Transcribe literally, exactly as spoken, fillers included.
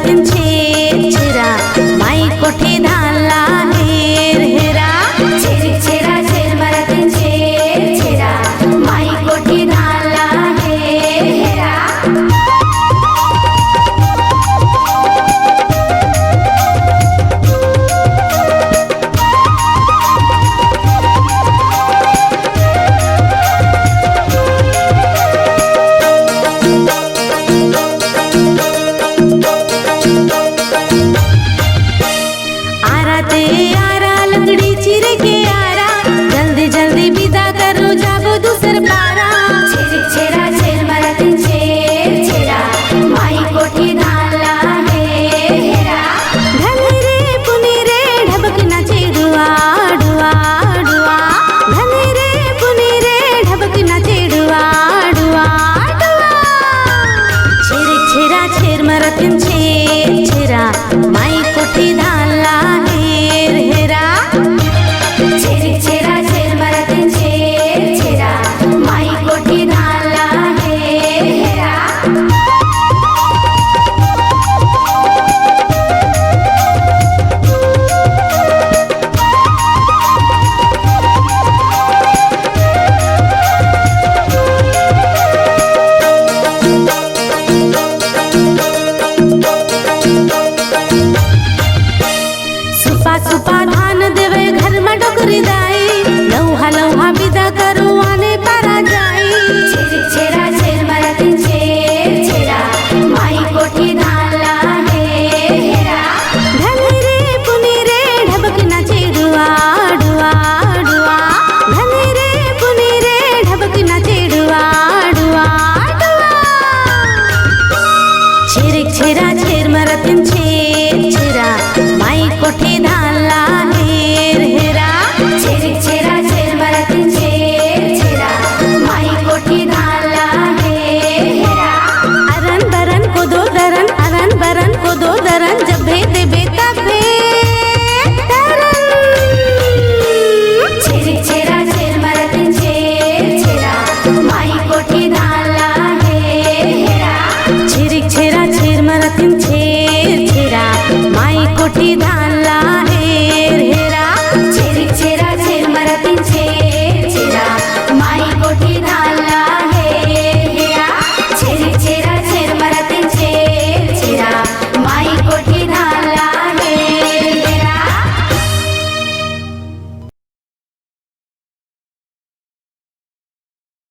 छेर छेरा, माई कोठी धान ला हेर हेरा। छेर छेरा, छेर मरत छेर छेरा, माई कोठी धान ला हेर हेरा। आरा ते आरा, लकड़ी चीर के आरा, जल्दी जल्दी बिदा करो, जाबो दूसर पारा। छेर छेरा, छेर मरत छेर छेरा, माई कोठी धान ला हेर हेरा। धनी रे पुनी रे, ढबक नाचे डुआ डुआ डुआ। धनी रे पुनी रे, ढबक नाचे डुआ डुआ डुआ। छेर छेरा, छेर मरत छेर छेरा, माई कोठी धान ला हेर हेरा। छेर छेरा, छेर मरत छेर छेरा, माई कोठी धान ला हेर हेरा। सुपा सुपा धान देवे घर म डोकरी दाई, लौहा लौहा बिदा करो आने पारा जाई। छेर छेरा, छेर मरत छेर छेरा, माई कोठी धान ला हेर हेरा। धनी रे पुनी रे, ढबक नाचे डुआ डुआ डुआ। धनी रे पुनी रे, ढबक नाचे डुआ डुआ डुआ। छेर छेरा, छेर मरत छेर